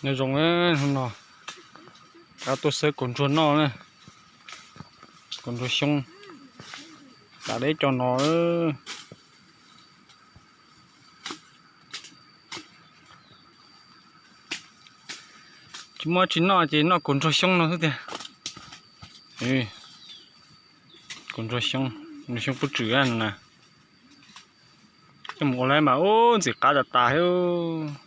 Nyob zoo, hnub no rov tuaj xawb kaus ntsuag noj na, kaus ntsuag xyoob, tas deb cov no. Tsis muaj tsis noj ces noj kaus ntsuag xyoob no xwb tiag. Kaus ntsuag xyoob, ntsuag xyoob pub tswm na. Coj mus ua lawm mas ub ntxim qab tas tas thiab.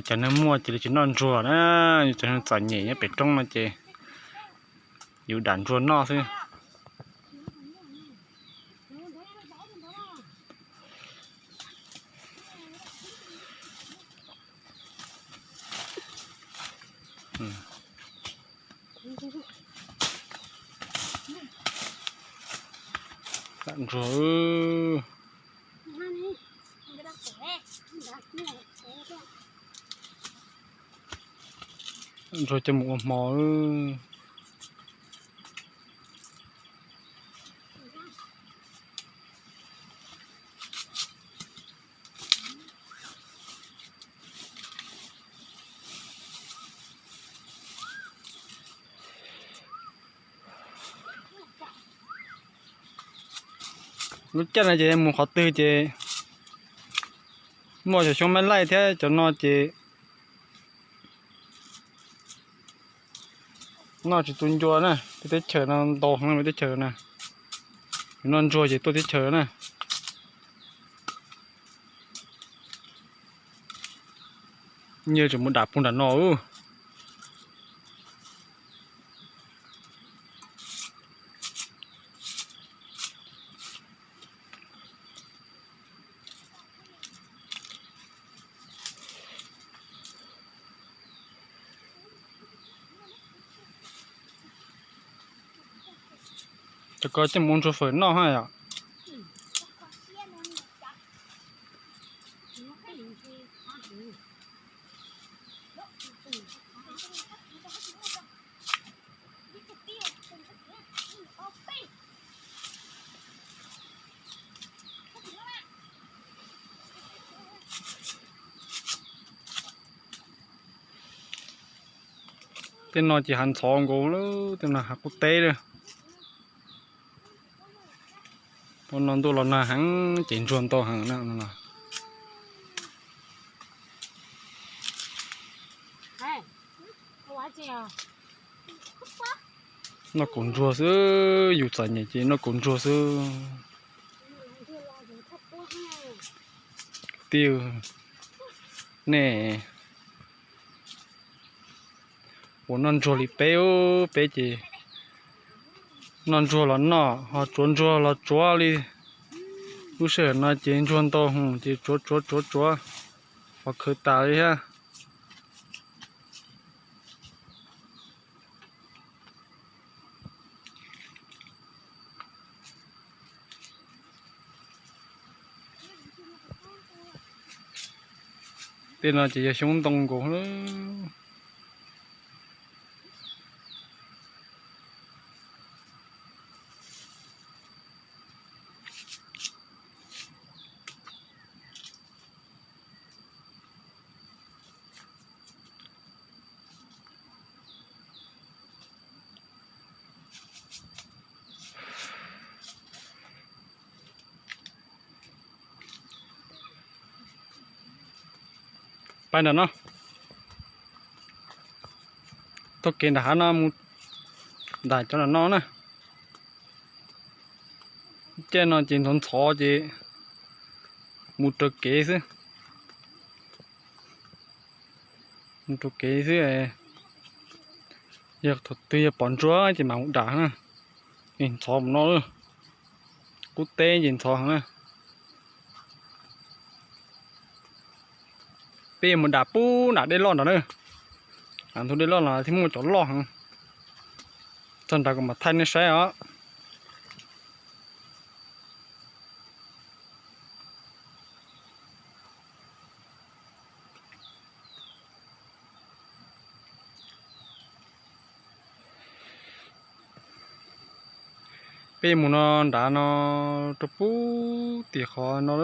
Cov neeg muaj ces lawv tsis noj ntsuag na, cov neeg txom nyem nyob pem roob no ces yus dam ntsuag noj xwb. Dam ntsuag. Ntsuag coj mus ua hmo. Lub caij no ces mus qhov twg ces muaj cov xyoob mab laij thiab cov no ces noj tsis tu ncua na. Tej teb chaws no ntau heev lub teb chaws na, noj ntsuag ces tuaj teb chaws na. Nyiaj tseem mus dam puag nram no. Cov ko coj mus ua ntsuag fawm noj ha yom. Tej no ces hav ntxhov nkaus lawm, tej no hav qub teb lawm. Ua no ntuj los nag heev ces ntsuag ntau heev na. Noj kaus ntsuag xwb, yus txom nyem ces noj kaus ntsuag xwb. Kwv tij, nej puas noj ntsuag li peb? Peb ces noj ntsuag los noj, ho tsuav ntsuag los tsuav li. Lub sij hawm no ces ntsuag ntau hwv ces tsuav tsuav tsuav tsuav, ho khawv tas li thiab. Tej no ces yog xyoob ntoo nkaus lawm. Pab nram no, taug kev nram hav no mus ntam cov nram no na. Caij no ces ntxhov ntxhov ces mus raws kev xwb. Mus raws kev xwb, yog thaum twg yog pom ntsuag ces mam mus dam na. Ntxhov mus no, qub teb ces ntxhov heev na. Peb yuav mus dam pub nram dej loj nrad na. Nram ntug dej loj no thiaj muaj cov loj heev. Txog nrad kuv mam thaij nej saib os. Peb mus no nrad no rau puag tim qhov no,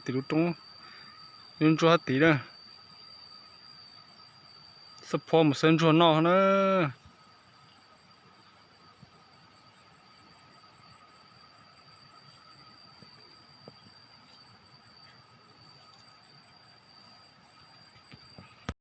tim lub roob, lub ntsuab hab tid na. Xub phuab mus xawb ntsuag noj na.